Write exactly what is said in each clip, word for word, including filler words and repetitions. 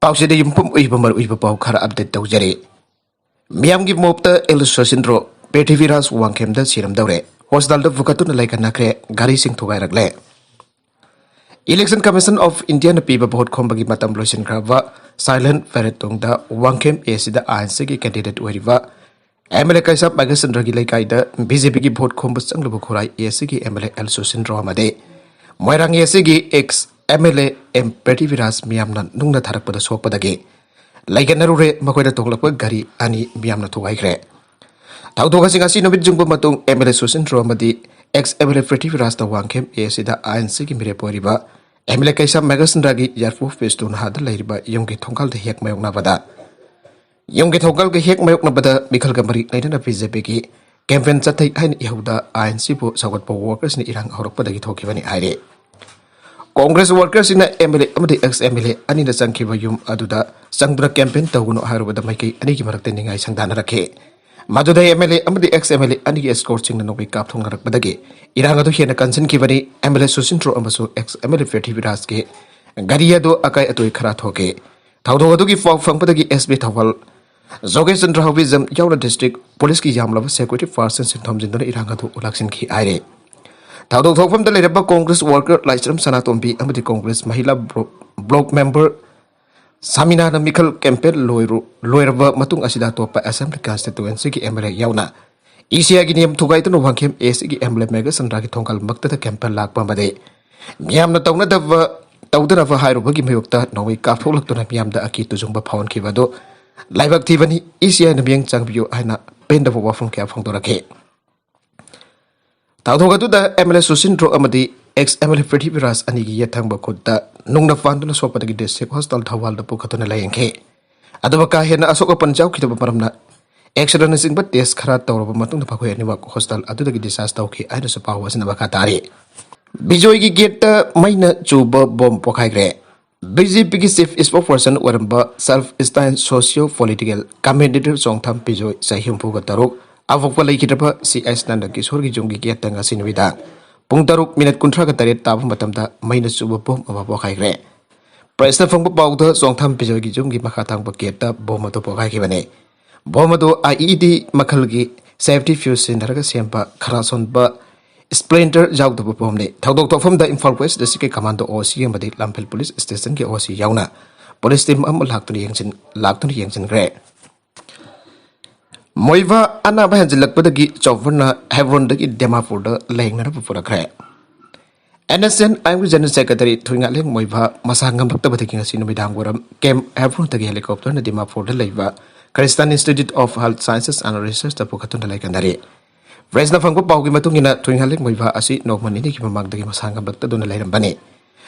ꯄꯥꯎꯁꯤꯗ ꯌꯨꯝꯐꯝ ꯑꯣꯏꯕ ꯃꯔꯨꯑꯣꯏꯕ ꯄꯥꯎ ꯈꯔ ꯑꯞꯗꯦꯠ ꯇꯧꯖꯔꯤ꯫ ꯃꯤꯌꯥꯝꯒꯤ ꯃꯣꯞꯇ ꯑꯦꯜ ꯁꯣꯁꯤꯟꯗ꯭ꯔꯣ ꯄ꯭ꯔꯤꯊꯤꯕꯤꯔꯥꯖ ꯋꯥꯡꯈꯦꯝꯗ ꯁꯤꯔꯝꯗꯧꯔꯦ꯫ ꯍꯣꯁꯄꯤꯇꯥꯜꯗ ꯄꯨꯈꯠꯇꯨꯅ ꯂꯩꯈꯠꯅꯈ꯭ꯔꯦ꯫ ꯒꯥꯔꯤꯁꯤꯡ ꯊꯨꯒꯥꯏꯔꯛꯂꯦ꯫ Election Commission of Indiaꯅ ꯄꯤꯕ ꯚꯣꯠ ꯈꯣꯝꯕꯒꯤ ꯃꯇꯝ ꯂꯣꯏꯁꯤꯟꯈ꯭ꯔꯕ ꯁꯥꯏꯂꯦꯟ ꯄꯦꯔꯦꯠ ꯇꯨꯡꯗ ꯋꯥꯡꯈꯦꯝ ꯑꯦ ꯁꯤꯗ ꯑꯥꯏ ꯑꯦꯟ ꯁꯤꯒꯤ ꯀꯦꯟꯗꯤꯗꯦꯠ ꯑꯣꯏꯔꯤꯕ ꯑꯦꯝ ꯑꯦꯜ ꯑꯦ ꯀꯩꯁꯥꯝ ꯕꯥꯒꯦꯁꯟꯗ꯭ꯔꯒꯤ ꯂꯩꯀꯥꯏꯗ ꯕꯤ ꯖꯦ ꯄꯤꯒꯤ ꯚꯣꯠ ꯈꯣꯝꯕ ꯆꯪꯂꯨꯕ ꯈꯨꯔꯥꯏ ꯑꯦ ꯁꯤꯒꯤ M L A L Susindro ꯑꯃꯗꯤ ꯃꯣꯏꯔꯥꯡ ꯑꯦ ꯁꯤꯒꯤ ex M L A M Prithviraj ꯃꯤꯌꯥꯝꯅ ꯅꯨꯡꯅ ꯊꯥꯔꯛꯄꯗ ꯁꯣꯛꯄꯗꯒꯤ ꯂꯩꯒꯠꯅꯔꯨꯔꯦ꯫ ꯃꯈꯣꯏꯅ ꯇꯣꯡꯂꯛꯄ ꯒꯥꯔꯤ ꯑꯅꯤ ꯃꯤꯌꯥꯝꯅ ꯊꯨꯒꯥꯏꯈ꯭ꯔꯦ꯫ ꯊꯧꯗꯣꯛ ꯑꯁꯤ ꯉꯁꯤ ꯅꯨꯃꯤꯠ ꯌꯨꯡꯕ ꯃꯇꯨꯡ ꯑꯦꯝ ꯑꯦꯜ ꯑꯦ ꯁꯨꯁꯤꯟꯗ꯭ꯔꯣ ꯑꯃꯗꯤ ꯑꯦꯛꯁ ꯑꯦꯝ ꯑꯦꯜ ꯑꯦ ꯄ꯭ꯔꯤꯊꯤꯕꯤꯔꯥꯖꯇ ꯋꯥꯡꯈꯦꯝ ꯑꯦ ꯁꯤꯗ ꯑꯥꯏ ꯑꯦꯟ ꯁꯤꯒꯤ ꯃꯤꯔꯦꯞ ꯑꯣꯏꯔꯤꯕ ꯑꯦꯝ ꯑꯦꯜ ꯑꯦ ꯀꯩꯁꯥꯝ ꯕꯥꯒꯦꯁꯟꯗ꯭ꯔꯒꯤ ꯌꯥꯔꯐꯨ ꯐꯦꯁꯇꯨ ꯅꯍꯥꯗ ꯂꯩꯔꯤꯕ ꯌꯨꯝꯒꯤ ꯊꯣꯡꯒꯥꯜꯗ ꯍꯦꯛ ꯃꯥꯌꯣꯛꯅꯕꯗ ꯌꯨꯝꯒꯤ ꯊꯣꯡꯒꯥꯜꯒ ꯍꯦꯛ ꯃꯥꯌꯣꯛꯅꯕꯗ ꯃꯤꯈꯜꯒ ꯃꯔꯤ ꯂꯩꯅꯅ ꯕꯤ ꯖꯦ ꯄꯤꯒꯤ ꯀꯦꯝꯄꯦꯟ ꯆꯠꯊꯩ ꯍꯥꯏꯅ ꯏꯍꯧꯗ ꯑꯥꯏ ꯑꯦꯟ ꯁꯤꯕꯨ ꯁꯧꯒꯠꯄ ꯋꯥꯔꯀꯔꯁꯤꯡꯅ ꯏꯔꯥꯡ ꯍꯧꯔꯛꯄꯗꯒꯤ ꯊꯣꯛꯈꯤꯕꯅꯤ ꯍꯥꯏꯔꯤ꯫ ꯀꯣꯡꯒ꯭ꯔꯦꯁ ꯋꯥꯔꯀꯔꯁꯤꯡꯅ ꯑꯦꯝ ꯑꯦꯜ ꯑꯦ ꯑꯃꯗꯤ ꯑꯦꯛꯁ ꯑꯦꯝ ꯑꯦꯜ ꯑꯦ ꯑꯅꯤꯅ ꯆꯪꯈꯤꯕ ꯌꯨꯝ ꯑꯗꯨꯗ ꯆꯪꯗꯨꯅ ꯀꯦꯝꯄꯦꯟ ꯇꯧꯒꯅꯨ ꯍꯥꯏꯔꯨꯕꯗ ꯃꯥꯏꯀꯩ ꯑꯅꯤꯒꯤ ꯃꯔꯛꯇ ꯅꯤꯡꯉꯥꯏ ꯁꯪꯗꯥꯅꯔꯛꯈꯤ꯫ ꯃꯗꯨꯗ ꯑꯦꯝ ꯑꯦꯜ ꯑꯦ ꯑꯃꯗꯤ ꯑꯦꯛꯁ ꯑꯦꯝ ꯑꯦꯜ ꯑꯦ ꯑꯅꯤꯒꯤ ꯑꯦꯁꯀꯣꯔꯠꯁꯤꯡꯅ ꯅꯣꯡꯃꯩ ꯀꯥꯞꯊꯣꯛꯅꯔꯛꯄꯗꯒꯤ ꯏꯔꯥꯡ ꯑꯗꯨ ꯍꯦꯟꯅ ꯀꯟꯁꯤꯟꯈꯤꯕꯅꯤ꯫ ꯑꯦꯝ ꯑꯦꯜ ꯑꯦ ꯁꯨꯁꯤꯟꯗ꯭ꯔꯣ ꯑꯃꯁꯨꯡ ꯑꯦꯛꯁ ꯑꯦꯝ ꯑꯦꯜ ꯑꯦ ꯄ꯭ꯔꯤꯊꯤꯕꯤꯔꯥꯖꯀꯤ ꯒꯥꯔꯤ ꯑꯗꯨ ꯑꯀꯥꯏ ꯑꯇꯣꯏ ꯈꯔ ꯊꯣꯛꯈꯤ꯫ ꯊꯧꯗꯣꯛ ꯑꯗꯨꯒꯤ ꯄꯥꯎ ꯐꯪꯕꯗꯒꯤ ꯑꯦꯁ ꯄꯤ ꯊꯧꯕꯥꯜ ꯖꯣꯒꯦꯁ ꯆꯟꯗ꯭ꯔ ꯍꯥꯎꯕꯤꯖꯝ ꯌꯥꯎꯅ ꯗꯤꯁꯇ꯭ꯔꯤꯛ ꯄꯨꯂꯤꯁꯀꯤ ꯌꯥꯝꯂꯕ ꯁꯦꯀ꯭ꯌꯨꯔꯤꯇꯤ ꯐꯣꯔꯁꯁꯤꯡ ꯁꯤꯟꯊꯣꯝꯖꯤꯟꯗꯨꯅ ꯏꯔꯥꯡ ꯑꯗꯨ ꯂꯥꯛꯁꯤꯟꯈꯤ ꯍꯥꯏꯔꯤ꯫ ꯊꯧꯗꯣꯛ ꯊꯣꯛꯐꯝꯗ ꯂꯩꯔꯝꯕ ꯀꯣꯡꯒ꯭ꯔꯦꯁ ꯋꯥꯔꯀꯔ ꯂꯥꯏꯁ꯭ꯔꯝ ꯁꯅꯥꯇꯣꯝꯕꯤ ꯑꯃꯗꯤ ꯀꯣꯡꯒ꯭ꯔꯦꯁ ꯃꯍꯤꯂꯥ ꯕ꯭ꯂꯣ-, ꯕ꯭ꯂꯣꯛ ꯃꯦꯝꯕꯔ ꯁꯥꯃꯤꯅꯥꯅ ꯃꯤꯈꯜ ꯀꯦꯝꯄꯦꯟ ꯂꯣꯏꯔꯨ-, ꯂꯣꯏꯔꯕ ꯃꯇꯨꯡ ꯑꯁꯤꯗ ꯑꯇꯣꯞꯄ ꯑꯦꯁꯦꯝꯕ꯭ꯂꯤ ꯀꯟꯁꯇꯤꯇꯨꯋꯦꯟꯁꯤꯒꯤ ꯑꯦꯝ ꯑꯦꯜ ꯑꯦ ꯌꯥꯎꯅ ꯏ ꯁꯤ ꯑꯥꯏꯒꯤ ꯅꯤꯌꯝ ꯊꯨꯒꯥꯏꯗꯨꯅ ꯋꯥꯡꯈꯦꯝ ꯑꯦ ꯁꯤꯒꯤ ꯑꯦꯝ ꯑꯦꯜ ꯑꯦ ꯃꯦꯒꯁꯟꯗ꯭ꯔꯥꯒꯤ ꯊꯣꯡꯒꯜꯃꯛꯇꯗ ꯀꯦꯝꯄꯦꯟ ꯂꯥꯛꯄ ꯑꯃꯗꯤ ꯃꯤꯌꯥꯝꯅ ꯇꯧꯅꯗꯕ, ꯇꯧꯗꯅꯕ ꯍꯥꯏꯔꯨꯕꯒꯤ ꯃꯥꯌꯣꯛꯇ ꯅꯣꯡꯃꯩ ꯀꯥꯞꯊꯣꯛꯂꯛꯇꯨꯅ ꯃꯤꯌꯥꯝꯗ ꯑꯀꯤ ꯇꯨꯖꯨꯡꯕ ꯐꯥꯎꯍꯟꯈꯤꯕ ꯑꯗꯨ ꯂꯥꯏꯕꯛ ꯊꯤꯕꯅꯤ꯫ ꯏ ꯁꯤ ꯑꯥꯏꯅ ꯃꯤꯠꯌꯦꯡ ꯆꯪꯕꯤꯌꯨ ꯍꯥꯏꯅ ꯄꯦꯟꯗꯕ ꯋꯥꯐꯝ ꯀꯌꯥ ꯐꯣꯡꯗꯣꯔꯛꯈꯤ꯫ ꯊꯧꯗꯣꯛ ꯑꯗꯨꯗ ꯑꯦꯝ ꯑꯦꯜ ꯑꯦ ꯁꯨꯁꯤꯟꯗ꯭ꯔꯣ ꯑꯃꯗꯤ ꯑꯦꯛꯁ ꯑꯦꯝ ꯑꯦꯜ ꯑꯦ ꯄ꯭ꯔꯤꯊꯤꯕꯤꯔꯥꯖ ꯑꯅꯤꯒꯤ ꯌꯦꯠ ꯊꯪꯕ ꯈꯨꯠꯇ ꯅꯨꯡꯅ ꯄꯥꯟꯗꯨꯅ ꯁꯣꯛꯄꯗꯒꯤ ꯗꯤꯁꯇ꯭ꯔꯤꯛ ꯍꯣꯁꯄꯤꯇꯥꯜ ꯊꯧꯕꯥꯜꯗ ꯄꯨꯈꯠꯇꯨꯅ ꯂꯥꯌꯦꯡꯈꯤ꯫ ꯑꯗꯨꯕꯨ ꯀꯥ ꯍꯦꯟꯅ ꯑꯁꯣꯛ ꯑꯄꯟ ꯌꯥꯎꯈꯤꯗꯕ ꯃꯔꯝꯅ ꯑꯦꯛꯁꯔꯦꯅꯆꯤꯡꯕ ꯇꯦꯁ ꯈꯔ ꯇꯧꯔꯕ ꯃꯇꯨꯡꯗ ꯃꯈꯣꯏ ꯑꯅꯤꯃꯛ ꯍꯣꯁꯄꯤꯇꯥꯜ ꯑꯗꯨꯗꯒꯤ ꯗꯤꯁꯆꯥꯔꯖ ꯇꯧꯈꯤ ꯍꯥꯏꯅꯁꯨ ꯄꯥꯎ ꯑꯁꯤꯅ ꯃꯈꯥ ꯇꯥꯔꯤ꯫ ꯕꯤꯖꯣꯏꯒꯤ ꯒꯦꯠꯇ ꯃꯩꯅ ꯆꯨꯕ ꯕꯣꯝ ꯄꯣꯈꯥꯏꯈ꯭ꯔꯦ꯫ ꯕꯤ ꯖꯦ ꯄꯤꯒꯤ ꯆꯤꯐ ꯏꯁꯄꯣꯛꯄꯔꯁꯟ ꯑꯣꯏꯔꯝꯕ self style socio political commentator Chongtham Bijoy, ꯆꯍꯤ ꯍꯨꯝꯐꯨꯒ ꯇꯔꯨꯛ, ꯑꯄꯣꯛꯄ ꯂꯩꯈꯤꯗ꯭ꯔꯕ ꯁꯤ ꯑꯦꯁ ꯅꯟꯗ ꯀꯤꯁꯣꯔꯒꯤ ꯌꯨꯝꯒꯤ ꯒꯦꯠꯇ ꯉꯁꯤ ꯅꯨꯃꯤꯗꯥꯡ ꯄꯨꯡ ꯇꯔꯨꯛ ꯃꯤꯅꯠ ꯀꯨꯟꯊ꯭ꯔꯥꯒ ꯇꯔꯦꯠ ꯇꯥꯕ ꯃꯇꯝꯗ ꯃꯩꯅ ꯆꯨꯕ ꯕꯣꯝ ꯑꯃ ꯄꯣꯈꯥꯏꯈ꯭ꯔꯦ꯫ ꯄ꯭ꯔꯦꯁꯅ ꯐꯪꯕ ꯄꯥꯎꯗ, ꯆꯣꯡꯊꯥꯝ ꯄꯤꯖꯣꯏꯒꯤ ꯌꯨꯝꯒꯤ ꯃꯈꯥ ꯊꯪꯕ ꯒꯦꯠꯇ ꯕꯣꯝ ꯑꯗꯨ ꯄꯣꯈꯥꯏꯈꯤꯕꯅꯤ꯫ ꯕꯣꯝ ꯑꯗꯨ IED ꯃꯈꯜꯒꯤ safety fuse ꯁꯤꯖꯤꯟꯅꯔꯒ ꯁꯦꯝꯕ ꯈꯔ ꯁꯣꯟꯕ splinter ꯌꯥꯎꯗꯕ ꯕꯣꯝꯅꯤ꯫ ꯊꯧꯗꯣꯛ ꯊꯣꯛꯐꯝꯗ ꯏꯝꯐꯥꯜ ꯋꯦꯁ ꯗꯤꯁꯇ꯭ꯔꯤꯛꯀꯤ ꯀꯃꯥꯟꯗꯣ OC ꯑꯃꯗꯤ ꯂꯝꯐꯦꯜ ꯄꯨꯂꯤꯁ ꯁ꯭ꯇꯦꯁꯟꯒꯤ OC ꯌꯥꯎꯅ ꯄꯨꯂꯤꯁ ꯇꯤꯝ ꯑꯃ ꯂꯥꯛꯇꯨꯅ ꯌꯦꯡꯁꯤꯟ-, ꯂꯥꯛꯇꯨꯅ ꯌꯦꯡꯁꯤꯟꯈ꯭ꯔꯦ꯫ ꯃꯣꯏꯚꯥ ꯑꯅꯥꯕ ꯍꯦꯟꯖꯤꯜꯂꯛꯄꯗꯒꯤ ꯆꯣꯄꯔꯅ ꯍꯦꯕ꯭ꯔꯣꯟꯗꯒꯤ ꯗꯤꯃꯥꯄꯨꯔꯗ ꯂꯥꯌꯦꯡꯅꯅꯕ ꯄꯨꯔꯛꯈ꯭ꯔꯦ꯫ NSCN-IMꯒꯤ General Secretary ꯊꯣꯏꯉꯥꯂꯦꯡ ꯃꯣꯏꯚꯥ ꯃꯁꯥ ꯉꯝꯂꯛꯇꯕꯗꯒꯤ ꯉꯁꯤ ꯅꯨꯃꯤꯗꯥꯡ ꯋꯥꯏꯔꯝ ꯀꯦꯝꯞ ꯍꯦꯕ꯭ꯔꯣꯟꯗꯒꯤ helicopterꯅ ꯗꯤꯃꯥꯄꯨꯔꯗ ꯂꯩꯕ Christian Institute of Health Sciences and Researchꯇ ꯄꯨꯈꯠꯇꯨꯅ ꯂꯩꯒꯟꯅꯔꯤ꯫ ꯄ꯭ꯔꯦꯁꯅ ꯐꯪꯕ ꯄꯥꯎꯒꯤ ꯃꯇꯨꯡ ꯏꯟꯅ, ꯊꯣꯏꯉꯥꯂꯦꯡ ꯃꯣꯏꯚꯥ ꯑꯁꯤ ꯅꯣꯡꯃ ꯅꯤꯅꯤꯒꯤ ꯃꯃꯥꯡꯗꯒꯤ ꯃꯁꯥ ꯉꯝꯂꯛꯇꯗꯨꯅ ꯂꯩꯔꯝꯕꯅꯤ꯫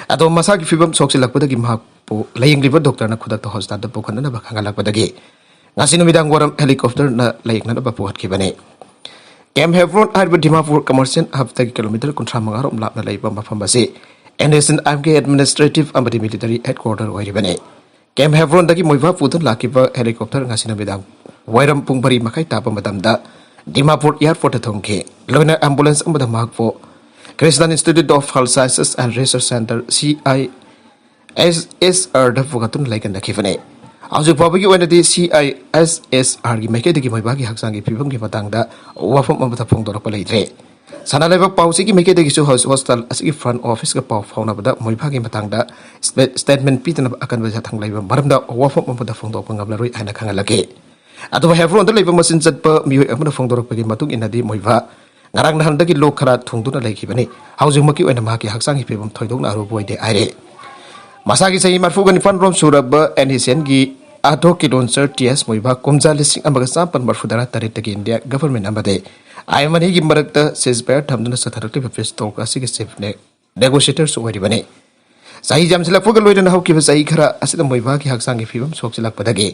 ꯑꯗꯣ ꯃꯁꯥꯒꯤ ꯐꯤꯕꯝ ꯁꯣꯛꯆꯤꯜꯂꯛꯄꯗꯒꯤ ꯃꯍꯥꯛꯄꯨ ꯂꯥꯌꯦꯡꯂꯤꯕ ꯗꯣꯛꯇꯔꯅ ꯈꯨꯗꯛꯇ ꯍꯣꯁꯄꯤꯇꯥꯜꯗ ꯄꯨꯈꯠꯅꯅꯕ ꯈꯪꯍꯜꯂꯛꯄꯗꯒꯤ ꯉꯁꯤ ꯅꯨꯃꯤꯗꯥꯡ ꯋꯥꯏꯔꯝ helicopterꯅ ꯂꯥꯌꯦꯡꯅꯅꯕ ꯄꯨꯈꯠꯈꯤꯕꯅꯤ꯫ ꯀꯦꯝꯞ ꯍꯦꯕ꯭ꯔꯣꯟ ꯍꯥꯏꯔꯤꯕ ꯗꯤꯃꯥꯄꯨꯔ commercial hubꯇꯒꯤ kilometre ꯀꯨꯟꯊ꯭ꯔꯥ ꯃꯉꯥ ꯔꯣꯝ ꯂꯥꯞꯅ ꯂꯩꯕ ꯃꯐꯝ ꯑꯁꯤ NSCN-IMꯒꯤ administrative ꯑꯃꯗꯤ military headquarter ꯑꯣꯏꯔꯤꯕꯅꯤ꯫ ꯀꯦꯝꯞ ꯍꯦꯕ꯭ꯔꯣꯟꯗꯒꯤ ꯃꯣꯏꯚꯥ ꯄꯨꯗꯨꯅ ꯂꯥꯛꯈꯤꯕ helicopter ꯉꯁꯤ ꯅꯨꯃꯤꯗꯥꯡ ꯋꯥꯏꯔꯝ ꯄꯨꯡ ꯃꯔꯤ ꯃꯈꯥꯏ ꯇꯥꯕ ꯃꯇꯝꯗ ꯗꯤꯃꯥꯄꯨꯔ airportꯇ ꯊꯨꯡꯈꯤ꯫ ꯂꯣꯏꯅ ambulance ꯑꯃꯗ ꯃꯍꯥꯛꯄꯨ Christian Institute of Health Sciences and Research Centre, CISHRꯗ ꯄꯨꯈꯠꯇꯨꯅ ꯂꯥꯌꯦꯡꯅꯈꯤꯕꯅꯤ꯫ ꯍꯧꯖꯤꯛ ꯐꯥꯎꯕꯒꯤ ꯑꯣꯏꯅꯗꯤ CISHRꯒꯤ ꯃꯥꯏꯀꯩꯗꯒꯤ ꯃꯣꯏꯚꯥꯒꯤ ꯍꯛꯆꯥꯡꯒꯤ ꯐꯤꯕꯝꯒꯤ ꯃꯇꯥꯡꯗ ꯋꯥꯐꯝ ꯑꯃꯠꯇ ꯐꯣꯡꯗꯣꯔꯛꯄ ꯂꯩꯇ꯭ꯔꯦ꯫ ꯁꯅꯥ ꯂꯩꯕꯥꯛ ꯄꯥꯎꯆꯦꯒꯤ ꯃꯥꯏꯀꯩꯗꯒꯤꯁꯨ ꯍꯣꯁ-, ꯍꯣꯁꯄꯤꯇꯥꯜ ꯑꯁꯤꯒꯤ front officeꯀ ꯄꯥꯎ ꯐꯥꯎꯅꯕꯗ ꯃꯣꯏꯚꯥꯒꯤ ꯃꯇꯥꯡꯗ ꯁ꯭ꯇꯦ-, statement ꯄꯤꯗꯅꯕ ꯑꯀꯟꯕ ꯌꯥꯊꯪ ꯂꯩꯕ ꯃꯔꯝꯗ ꯋꯥꯐꯝ ꯑꯃꯠꯇ ꯐꯣꯡꯗꯣꯛꯄ ꯉꯝꯂꯔꯣꯏ ꯍꯥꯏꯅ ꯈꯪꯍꯜꯂꯛꯈꯤ꯫ ꯑꯗꯨꯕꯨ ꯍꯦꯕ꯭ꯔꯣꯟꯗ ꯂꯩꯕ ꯃꯆꯤꯟ ꯆꯠꯄ ꯃꯤꯑꯣꯏ ꯑꯃꯅ ꯐꯣꯡꯗꯣꯔꯛꯄꯒꯤ ꯃꯇꯨꯡ ꯏꯟꯅꯗꯤ ꯃꯣꯏꯚꯥ ꯉꯔꯥꯡ ꯅꯍꯥꯟꯗꯒꯤ ꯂꯣꯛ ꯈꯔ ꯊꯨꯡꯗꯨꯅ ꯂꯩꯈꯤꯕꯅꯤ꯫ ꯍꯧꯖꯤꯛꯃꯛꯀꯤ ꯑꯣꯏꯅ ꯃꯍꯥꯛꯀꯤ ꯍꯛꯆꯥꯡꯒꯤ ꯐꯤꯕꯝ ꯊꯣꯏꯗꯣꯛꯅ ꯑꯔꯨꯕ ꯑꯣꯏꯗꯦ ꯍꯥꯏꯔꯦ꯫ ꯃꯁꯥꯒꯤ ꯆꯍꯤ ꯃꯔꯤꯐꯨꯒ ꯅꯤꯄꯥꯟ ꯔꯣꯝ ꯁꯨꯔꯕ NSCNꯒꯤ ꯑꯥꯇꯣ ꯀꯤꯂꯣꯟꯆꯔ ꯇꯤ ꯑꯦꯁ ꯃꯣꯏꯚꯥ ꯀꯨꯝꯖꯥ ꯂꯤꯁꯤꯡ ꯑꯃꯒ ꯆꯥꯃꯥꯄꯟ ꯃꯔꯤꯐꯨꯇꯔꯥ ꯇꯔꯦꯠꯇꯒꯤ ꯏꯟꯗꯤꯌꯥ ꯒꯚꯔꯟꯃꯦꯟꯠ ꯑꯃꯗꯤ IMANEꯒꯤ ꯃꯔꯛꯇ ceasefire ꯊꯝꯗꯨꯅ ꯆꯠꯊꯔꯛꯂꯤꯕ peace talk ꯑꯁꯤꯒꯤ chief ne-, negotiatorꯁꯨ ꯑꯣꯏꯔꯤꯕꯅꯤ꯫ ꯆꯍꯤ ꯌꯥꯝꯁꯤꯜꯂꯛꯄꯒ ꯂꯣꯏꯅꯅ ꯍꯧꯈꯤꯕ ꯆꯍꯤ ꯈꯔ ꯑꯁꯤꯗ ꯃꯣꯏꯚꯥꯒꯤ ꯍꯛꯆꯥꯡꯒꯤ ꯐꯤꯕꯝ ꯁꯣꯛꯆꯤꯜꯂꯛꯄꯗꯒꯤ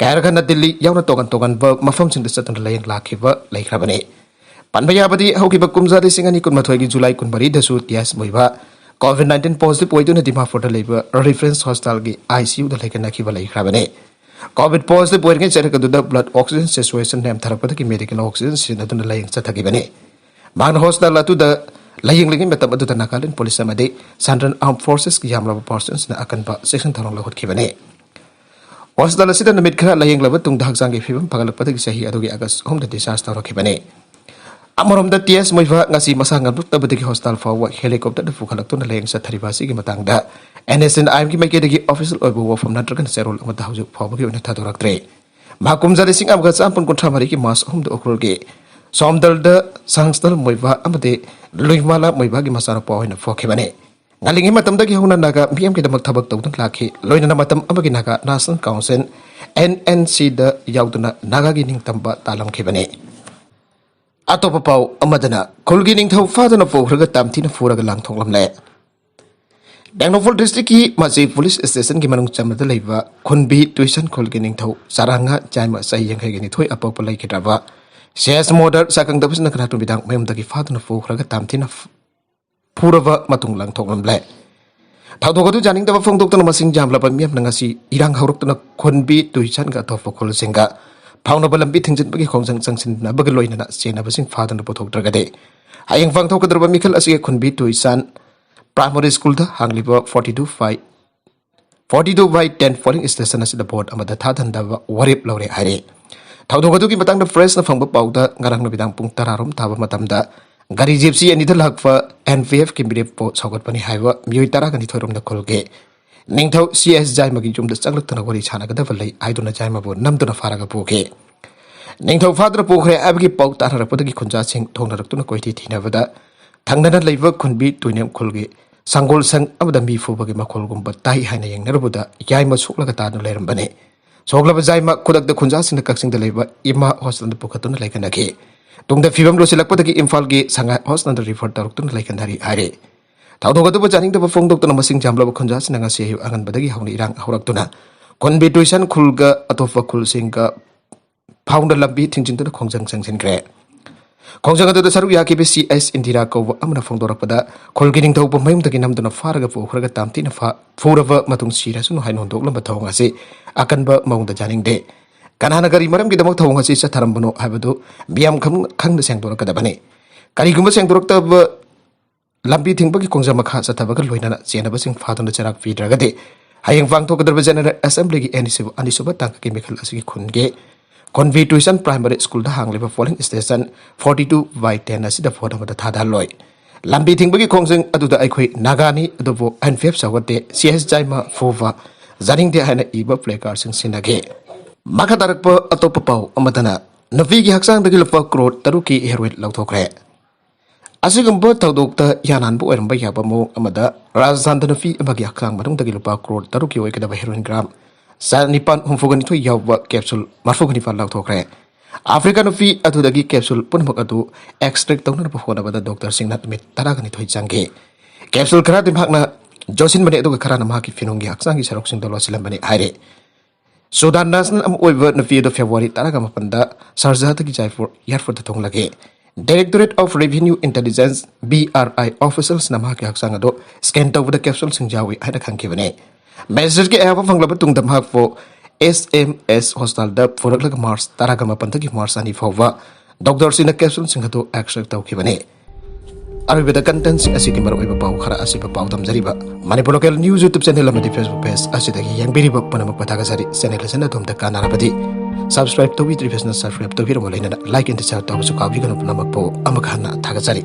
ꯀꯌꯥꯔ ꯈꯟꯅ ꯗꯤꯜꯂꯤ ꯌꯥꯎꯅ ꯇꯣꯉꯥꯟ ꯇꯣꯉꯥꯟꯕ ꯃꯐꯝꯁꯤꯡꯗ ꯆꯠꯇꯨꯅ ꯂꯥꯌꯦꯡ ꯂꯥꯛꯈꯤꯕ ꯂꯩꯈ꯭ꯔꯕꯅꯤ꯫ ꯄꯟꯕ ꯌꯥꯕꯗꯤ ꯍꯧꯈꯤꯕ ꯀꯨꯝꯖꯥ ꯂꯤꯁꯤꯡ ꯑꯅꯤ ꯀꯨꯟꯃꯥꯊꯣꯏꯒꯤ ꯖꯨꯂꯥꯏ ꯀꯨꯟꯃꯔꯤꯗꯁꯨ ꯇꯤ ꯑꯦꯁ ꯃꯣꯏꯚꯥ COVID nineteen positive ꯑꯣꯏꯗꯨꯅ ꯗꯤꯃꯥꯄꯨꯔꯗ ꯂꯩꯕ reference hospitalꯒꯤ ICUꯗ ꯂꯩꯈꯠꯅꯈꯤꯕ ꯂꯩꯈ꯭ꯔꯕꯅꯤ꯫ COVID positive ꯑꯣꯏꯔꯤꯉꯩ ꯆꯩꯔꯛ ꯑꯗꯨꯗ blood oxygen saturation ꯅꯦꯝꯊꯔꯛꯄꯗꯒꯤ medical oxygen ꯁꯤꯖꯤꯟꯅꯗꯨꯅ ꯂꯥꯌꯦꯡ ꯆꯠꯊꯈꯤꯕꯅꯤ꯫ ꯃꯍꯥꯛꯅ ꯍꯣꯁꯄꯤꯇꯥꯜ ꯑꯗꯨꯗ ꯂꯥꯌꯦꯡꯂꯤꯉꯩ ꯃꯇꯝ ꯑꯗꯨꯗ ꯅꯥꯒꯥꯂꯦꯟ ꯄꯨꯂꯤꯁ ꯑꯃꯗꯤ ꯁꯦꯟꯇ꯭ꯔꯦꯜ ꯑꯥꯔꯝ ꯐꯣꯔꯁꯦꯁꯀꯤ ꯌꯥꯝꯂꯕ ꯄꯥꯔꯁꯟꯁꯤꯡꯅ ꯑꯀꯟꯕ ꯆꯦꯛꯁꯤꯟ ꯊꯧꯔꯥꯡ ꯂꯧꯈꯠꯈꯤꯕꯅꯤ꯫ ꯍꯣꯁꯄꯤꯇꯥꯜ ꯑꯁꯤꯗ ꯅꯨꯃꯤꯠ ꯈꯔ ꯂꯥꯌꯦꯡꯂꯕ ꯇꯨꯡꯗ ꯍꯛꯆꯥꯡꯒꯤ ꯐꯤꯕꯝ ꯐꯒꯠꯂꯛꯄꯗꯒꯤ ꯆꯍꯤ ꯑꯗꯨꯒꯤ ꯑꯥꯒꯁ ꯑꯍꯨꯝꯗ ꯗꯤꯁꯆꯥꯔꯖ ꯇꯧꯔꯛꯈꯤꯕꯅꯤ꯫ ꯑꯃꯔꯣꯝꯗ, ꯇꯤ ꯑꯦꯁ ꯃꯣꯏꯕꯥ ꯉꯁꯤ ꯃꯁꯥ ꯉꯝꯂꯛꯇꯕꯗꯒꯤ ꯍꯣꯁꯄꯤꯇꯥꯜ ꯐꯥꯎꯕ ꯍꯦꯂꯤꯀꯣꯞꯇꯔꯗ ꯄꯨꯈꯠꯂꯛꯇꯨꯅ ꯂꯥꯌꯦꯡ ꯆꯠꯊꯔꯤꯕ ꯑꯁꯤꯒꯤ ꯃꯇꯥꯡꯗ ꯑꯦꯟ ꯑꯦꯁ ꯑꯦꯟ ꯑꯥꯏ ꯑꯦꯝꯒꯤ ꯃꯥꯏꯀꯩꯗꯒꯤ ꯑꯣꯐꯤꯁꯤꯌꯦꯜ ꯑꯣꯏꯕ ꯋꯥꯐꯝ ꯅꯠꯇ꯭ꯔꯒꯅ ꯆꯦꯔꯣꯜ ꯑꯃꯠꯇ ꯍꯧꯖꯤꯛ ꯐꯥꯎꯕꯒꯤ ꯑꯣꯏꯅ ꯊꯥꯗꯣꯔꯛꯇ꯭ꯔꯦ꯫ ꯃꯍꯥꯛ ꯀꯨꯝꯖꯥ ꯂꯤꯁꯤꯡ ꯑꯃꯒ ꯆꯥꯃꯥꯄꯟ ꯀꯨꯟꯊ꯭ꯔꯥ ꯃꯔꯤꯒꯤ ꯃꯥꯔꯆ ꯑꯍꯨꯝꯗ ꯎꯈ꯭ꯔꯨꯜꯒꯤ ꯁꯣꯝꯗꯜꯗ ꯁꯥꯡꯁꯇꯜ ꯃꯣꯏꯕꯥ ꯑꯃꯗꯤ ꯂꯨꯏꯃꯥꯂꯥ ꯃꯣꯏꯕꯥꯒꯤ ꯃꯆꯥꯅꯨꯄꯥ ꯑꯣꯏꯅ ꯄꯣꯛꯈꯤꯕꯅꯤ꯫ ꯉꯜꯂꯤꯉꯩ ꯃꯇꯝꯗꯒꯤ ꯍꯧꯅ ꯅꯥꯒꯥ ꯃꯤꯌꯥꯝꯒꯤꯗꯃꯛ ꯊꯕꯛ ꯇꯧꯗꯨꯅ ꯂꯥꯛꯈꯤ꯫ ꯂꯣꯏꯅꯅ ꯃꯇꯝ ꯑꯃꯒꯤ Naga national council, N N ꯁꯤꯗ ꯌꯥꯎꯗꯨꯅ ꯅꯥꯒꯥꯒꯤ ꯅꯤꯡꯇꯝꯕ ꯇꯥꯂꯝꯈꯤꯕꯅꯤ꯫ ꯑꯇꯣꯞꯄ ꯄꯥꯎ ꯑꯃꯗꯅ, ꯈꯨꯜꯒꯤ ꯅꯤꯡꯊꯧ ꯐꯥꯗꯨꯅ ꯄꯨꯈ꯭ꯔꯒ ꯇꯝꯊꯤꯅ ꯐꯨꯔꯒ ꯂꯪꯊꯣꯛꯂꯝꯂꯦ꯫ ꯇꯦꯡꯅꯧꯄꯜ ꯗꯤꯁꯇ꯭ꯔꯤꯛꯀꯤ ꯃꯆꯤ ꯄꯨꯂꯤꯁ ꯁ꯭ꯇꯦꯁꯟꯒꯤ ꯃꯅꯨꯡ ꯆꯟꯕꯗ ꯂꯩꯕ ꯈꯨꯟꯕꯤ ꯇꯨꯏꯁꯟ ꯈꯨꯜꯒꯤ ꯅꯤꯡꯊꯧ ꯆꯔꯥꯉꯥ ꯆꯥꯏꯃ ꯆꯍꯤ ꯌꯥꯡꯈꯩꯒ ꯅꯤꯊꯣꯏ ꯑꯄꯣꯛꯄ ꯂꯩꯈꯤꯗ꯭ꯔꯕ ꯁꯤ ꯑꯦꯁ ꯃꯣꯗꯔ ꯆꯥꯀꯪꯗꯕꯁꯤꯅ ꯉꯔꯥꯡ ꯅꯨꯃꯤꯗꯥꯡ ꯃꯌꯨꯝꯗꯒꯤ ꯐꯥꯗꯨꯅ ꯄꯨꯈ꯭ꯔꯒ ꯇꯝꯊꯤꯅ ꯐꯨꯔꯕ ꯃꯇꯨꯡ ꯂꯪꯊꯣꯛꯂꯝꯂꯦ꯫ ꯊꯧꯗꯣꯛ ꯑꯗꯨ ꯌꯥꯅꯤꯡꯗꯕ ꯐꯣꯡꯗꯣꯛꯇꯨꯅ ꯃꯁꯤꯡ ꯌꯥꯝꯂꯕ ꯃꯤꯌꯥꯝꯅ ꯉꯁꯤ ꯏꯔꯥꯡ ꯍꯧꯔꯛꯇꯨꯅ ꯈꯨꯟꯕꯤ ꯇꯨꯏꯁꯟꯒ ꯑꯇꯣꯞꯄ ꯈꯨꯜꯁꯤꯡꯒ ꯐꯥꯎꯅꯕ ꯂꯝꯕꯤ ꯊꯤꯡꯖꯤꯟꯕꯒꯤ ꯈꯣꯡꯖꯪ ꯆꯪꯁꯤꯟꯅꯕꯒ ꯂꯣꯏꯅꯅ ꯆꯦꯟꯅꯕꯁꯤꯡ ꯐꯥꯗꯨꯅ ꯄꯨꯊꯣꯛꯇ꯭ꯔꯒꯗꯤ ꯍꯌꯦꯡ ꯄꯥꯡꯊꯣꯛꯀꯗꯧꯔꯤꯕ ꯃꯤꯈꯜ ꯑꯁꯤꯒꯤ ꯈꯨꯟꯕꯤ ꯇꯨꯏꯁꯥꯟ ꯄ꯭ꯔꯥꯏꯃꯔꯤ ꯁ꯭ꯀꯨꯜꯗ ꯍꯥꯡꯂꯤꯕ forty two by, forty two by ten polling station ꯑꯁꯤꯗ ꯚꯣꯠ ꯑꯃꯗ ꯊꯥꯗꯅꯗꯕ ꯋꯥꯔꯦꯞ ꯂꯧꯔꯦ ꯍꯥꯏꯔꯤ꯫ ꯊꯧꯗꯣꯛ ꯑꯗꯨꯒꯤ ꯃꯇꯥꯡꯗ ꯄ꯭ꯔꯦꯁꯅ ꯐꯪꯕ ꯄꯥꯎꯗ ꯉꯔꯥꯡ ꯅꯨꯃꯤꯗꯥꯡ ꯄꯨꯡ ꯇꯔꯥ ꯔꯣꯝ ꯇꯥꯕ ꯃꯇꯝꯗ ꯒꯥꯔꯤ ꯖꯤꯞꯁꯤ ꯑꯅꯤꯗ ꯂꯥꯛꯄ ꯑꯦꯟ ꯄꯤ ꯑꯦꯐꯀꯤ ꯃꯤꯔꯦꯞꯄꯨ ꯁꯧꯒꯠꯄꯅꯤ ꯍꯥꯏꯕ ꯃꯤꯑꯣꯏ ꯇꯔꯥꯒ ꯅꯤꯊꯣꯏ ꯔꯣꯝꯗ ꯈꯨꯜꯒꯤ ꯅꯤꯡꯊꯧ ꯁꯤ ꯑꯦꯁ ꯖꯥꯏꯃꯒꯤ ꯌꯨꯝꯗ ꯆꯪꯂꯛꯇꯨꯅ ꯋꯥꯔꯤ ꯁꯥꯟꯅꯒꯗꯕ ꯂꯩ ꯍꯥꯏꯗꯨꯅ ꯖꯥꯏꯃꯕꯨ ꯅꯝꯗꯨꯅ ꯐꯥꯔꯒ ꯄꯨꯈꯤ꯫ ꯅꯤꯡꯊꯧ ꯐꯥꯗꯨꯅ ꯄꯨꯈ꯭ꯔꯦ ꯍꯥꯏꯕꯒꯤ ꯄꯥꯎ ꯇꯥꯅꯔꯛꯄꯗꯒꯤ ꯈꯨꯟꯖꯥꯁꯤꯡ ꯊꯣꯡꯅꯔꯛꯇꯨꯅ ꯀꯣꯏꯊꯤ ꯊꯤꯅꯕꯗ ꯊꯪꯅꯅ ꯂꯩꯕ ꯈꯨꯟꯕꯤ ꯇꯨꯏꯅꯦꯝ ꯈꯨꯜꯒꯤ ꯁꯪꯒꯣꯜ ꯁꯪ ꯑꯃꯗ ꯃꯤ ꯐꯨꯕꯒꯤ ꯃꯈꯣꯜꯒꯨꯝꯕ ꯇꯥꯏ ꯍꯥꯏꯅ ꯌꯦꯡꯅꯔꯨꯕꯗ ꯌꯥꯏꯃ ꯁꯣꯛꯂꯒ ꯇꯥꯗꯨꯅ ꯂꯩꯔꯝꯕꯅꯤ꯫ ꯁꯣꯛꯂꯕ ꯖꯥꯏꯃ ꯈꯨꯗꯛꯇ ꯈꯨꯟꯖꯥꯁꯤꯡꯅ ꯀꯛꯆꯤꯡꯗ ꯂꯩꯕ ꯏꯃꯥ ꯍꯣꯁꯄꯤꯇꯥꯜꯗ ꯄꯨꯈꯠꯇꯨꯅ ꯂꯥꯏꯀꯠꯅꯈꯤ꯫ ꯇꯨꯡꯗ ꯐꯤꯕꯝ ꯂꯣꯏꯁꯤꯜꯂꯛꯄꯗꯒꯤ ꯏꯝꯐꯥꯜꯒꯤ ꯁꯉꯥꯏ ꯍꯣꯁꯄꯤꯇꯥꯜꯗ ꯔꯤꯐꯔ ꯇꯧꯔꯛꯇꯨꯅ ꯂꯥꯏꯀꯠꯅꯔꯤ ꯍꯥꯏꯔꯤ꯫ ꯊꯧꯗꯣꯛ ꯑꯗꯨꯕꯨ ꯌꯥꯅꯤꯡꯗꯕ ꯐꯣꯡꯗꯣꯛꯇꯨꯅ ꯃꯁꯤꯡ ꯌꯥꯝꯂꯕ ꯈꯨꯟꯖꯥꯁꯤꯡꯅ ꯉꯁꯤ ꯑꯌꯨꯛ ꯑꯉꯟꯕꯗꯒꯤ ꯍꯧꯅ ꯏꯔꯥꯡ ꯍꯧꯔꯛꯇꯨꯅ ꯈꯨꯟꯕꯤ ꯇꯨꯏꯁꯟ ꯈꯨꯜꯒ ꯑꯇꯣꯞꯄ ꯈꯨꯜꯁꯤꯡꯒ ꯐꯥꯎꯅ ꯂꯝꯕꯤ ꯊꯤꯡꯖꯤꯟꯗꯨꯅ ꯈꯣꯡꯖꯪ ꯆꯪꯁꯤꯟꯈ꯭ꯔꯦ꯫ ꯈꯣꯡꯖꯪ ꯑꯗꯨꯗ ꯁꯔꯨꯛ ꯌꯥꯈꯤꯕ ꯁꯤ ꯑꯦꯁ ꯏꯟꯗꯤꯔꯥ ꯀꯧꯕ ꯑꯃꯅ ꯐꯣꯡꯗꯣꯔꯛꯄꯗ, ꯈꯨꯜꯒꯤ ꯅꯤꯡꯊꯧꯕꯨ ꯃꯌꯨꯝꯗꯒꯤ ꯅꯝꯗꯨꯅ ꯐꯥꯔꯒ ꯄꯨꯈ꯭ꯔꯒ ꯇꯥꯝꯊꯤꯅ ꯐꯥ-, ꯐꯨꯔꯕ ꯃꯇꯨꯡ ꯁꯤꯔꯁꯅꯨ ꯍꯥꯏꯅ ꯍꯨꯟꯗꯣꯛꯂꯝꯕ ꯊꯧꯑꯣꯡ ꯑꯁꯤ ꯑꯀꯟꯕ ꯃꯑꯣꯡꯗ ꯌꯥꯅꯤꯡꯗꯦ꯫ ꯀꯅꯥꯅ ꯀꯔꯤ ꯃꯔꯝꯒꯤꯗꯃꯛ ꯊꯧꯑꯣꯡ ꯑꯁꯤ ꯆꯠꯊꯔꯝꯕꯅꯣ ꯍꯥꯏꯕꯗꯨ ꯃꯤꯌꯥꯝ ꯈꯪ-, ꯈꯪꯅ ꯁꯦꯡꯗꯣꯔꯛꯀꯗꯕꯅꯤ꯫ ꯀꯔꯤꯒꯨꯝꯕ ꯁꯦꯡꯗꯣꯔꯛꯇꯕ ꯂꯝꯕꯤ ꯊꯤꯡꯕꯒꯤ ꯈꯣꯡꯖꯪ ꯃꯈꯥ ꯆꯠꯊꯕꯒ ꯂꯣꯏꯅꯅ ꯆꯦꯟꯅꯕꯁꯤꯡ ꯐꯥꯗꯨꯅ ꯆꯩꯔꯥꯛ ꯄꯤꯗ꯭ꯔꯒꯗꯤ ꯍꯌꯦꯡ ꯄꯥꯡꯊꯣꯛꯀꯗꯧꯔꯤꯕ General Assemblyꯒꯤ ꯑꯅꯤꯁꯨꯕ, ꯑꯅꯤꯁꯨꯕ ꯇꯥꯡꯀꯛꯀꯤ ꯃꯤꯈꯜ ꯑꯁꯤꯒꯤ ꯈꯨꯟꯒꯤ Convoy Tuition Primary Schoolꯗ ꯍꯥꯡꯂꯤꯕ polling station forty two by ten ꯑꯁꯤꯗ vote ꯑꯃꯗ ꯊꯥꯗꯍꯜꯂꯣꯏ꯫ ꯂꯝꯕꯤ ꯊꯤꯡꯕꯒꯤ ꯈꯣꯡꯖꯪ ꯑꯗꯨꯗ ꯑꯩꯈꯣꯏ ꯅꯥꯒꯥꯅꯤ, ꯑꯗꯨꯕꯨ N P F ꯁꯧꯒꯠꯇꯦ, C S ꯖꯥꯏꯃ ꯐꯨꯕ ꯌꯥꯅꯤꯡꯗꯦ ꯍꯥꯏꯅ ꯏꯕ placardꯁꯤꯡ ꯁꯤꯟꯅꯈꯤ꯫ ꯃꯈꯥ ꯇꯥꯔꯛꯄ ꯑꯇꯣꯞꯄ ꯄꯥꯎ ꯑꯃꯗꯅ ꯅꯨꯄꯤꯒꯤ ꯍꯛꯆꯥꯡꯗꯒꯤ ꯂꯨꯄꯥ ꯀ꯭ꯔꯣꯔ ꯇꯔꯨꯛꯀꯤ heroin ꯂꯧꯊꯣꯛꯈ꯭ꯔꯦ꯫ ꯑꯁꯤꯒꯨꯝꯕ ꯊꯧꯗꯣꯛꯇ ꯌꯥꯅꯥꯟꯕ ꯑꯣꯏꯔꯝꯕ ꯌꯥꯕ ꯃꯑꯣꯡ ꯑꯃꯗ ꯔꯥꯖꯁꯊꯥꯟꯗ ꯅꯨꯄꯤ ꯑꯃꯒꯤ ꯍꯛꯆꯥꯡ ꯃꯅꯨꯡꯗꯒꯤ ꯂꯨꯄꯥ ꯀ꯭ꯔꯣꯔ ꯇꯔꯨꯛꯀꯤ ꯑꯣꯏꯒꯗꯕ heroin gram ꯆꯅꯤꯄꯥꯟ ꯍꯨꯝꯐꯨꯒ ꯅꯤꯊꯣꯏ ꯌꯥꯎꯕ capsule ꯃꯔꯤꯐꯨꯒ ꯅꯤꯄꯥꯟ ꯂꯧꯊꯣꯛꯈ꯭ꯔꯦ꯫ ꯑꯐ꯭ꯔꯤꯀꯥ ꯅꯨꯄꯤ ꯑꯗꯨꯗꯒꯤ capsule ꯄꯨꯝꯅꯃꯛ ꯑꯗꯨ extract ꯇꯧꯅꯅꯕ ꯍꯣꯠꯅꯕꯗ doctorꯁꯤꯡꯅ ꯅꯨꯃꯤꯠ ꯇꯔꯥꯒ ꯅꯤꯊꯣꯏ ꯆꯪꯈꯤ꯫ Capsule ꯈꯔꯗꯤ ꯃꯍꯥꯛꯅ ꯌꯣꯠꯁꯤꯟꯕꯅꯤ, ꯑꯗꯨꯒ ꯈꯔꯅ ꯃꯍꯥꯛꯀꯤ ꯐꯤꯅꯨꯡꯒꯤ ꯍꯛꯆꯥꯡꯒꯤ ꯁꯔꯨꯛꯁꯤꯡꯗ ꯂꯣꯠꯁꯤꯜꯂꯝꯕꯅꯤ ꯍꯥꯏꯔꯤ꯫ ꯁꯨꯗꯥꯟ national ꯑꯃ ꯑꯣꯏꯕ ꯅꯨꯄꯤ ꯑꯗꯨ February ꯇꯔꯥꯒ ꯃꯥꯄꯟꯗ ꯁꯥꯔꯖꯥꯗꯒꯤ Jaipur airportꯇ ꯊꯨꯡꯂꯒꯦ꯫ Directorate of Revenue Intelligence, B R I officialsꯅ ꯃꯍꯥꯛꯀꯤ ꯍꯛꯆꯥꯡ ꯑꯗꯨ scan ꯇꯧꯕꯗ capsuleꯁꯤꯡ ꯌꯥꯎꯏ ꯍꯥꯏꯅ ꯈꯪꯈꯤꯕꯅꯤ꯫ Magistrateꯀꯤ ꯑꯌꯥꯕ ꯐꯪꯂꯕ ꯇꯨꯡꯗ ꯃꯍꯥꯛꯄꯨ S M S hospitalꯗ ꯄꯨꯔꯛꯂꯒ March ꯇꯔꯥꯒ ꯃꯥꯄꯟꯗꯒꯤ March ꯑꯅꯤ ꯐꯥꯎꯕ doctorꯁꯤꯡꯅ capsuleꯁꯤꯡ ꯑꯗꯨ extract ꯇꯧꯈꯤꯕꯅꯤ꯫ ꯑꯔꯣꯏꯕꯗ contentꯁꯤꯡ ꯑꯁꯤꯒꯤ ꯃꯔꯨꯑꯣꯏꯕ ꯄꯥꯎ ꯈꯔ ꯑꯁꯤꯕ ꯄꯥꯎ ꯇꯝꯖꯔꯤꯕ Manipur Local News YouTube channel ꯑꯃꯗꯤ Facebook page ꯑꯁꯤꯗꯒꯤ ꯌꯦꯡꯕꯤꯔꯤꯕ ꯄꯨꯝꯅꯃꯛꯄꯨ ꯊꯥꯒꯠꯆꯔꯤ꯫ Channel ꯑꯁꯤꯅ ꯑꯗꯣꯝꯗ ꯀꯥꯟꯅꯔꯕꯗꯤ subscribe ꯇꯧꯕꯤꯗ꯭ꯔꯤꯕꯁꯤꯅ subscribe ꯇꯧꯕꯤꯔꯝꯃꯨ, ꯂꯣꯏꯅꯅ like and share ꯇꯧꯕꯁꯨ ꯀꯥꯎꯕꯤꯒꯅꯨ꯫ ꯄꯨꯝꯅꯃꯛꯄꯨ ꯑꯃꯨꯛ ꯍꯟꯅ ꯊꯥꯒꯠꯆꯔꯤ꯫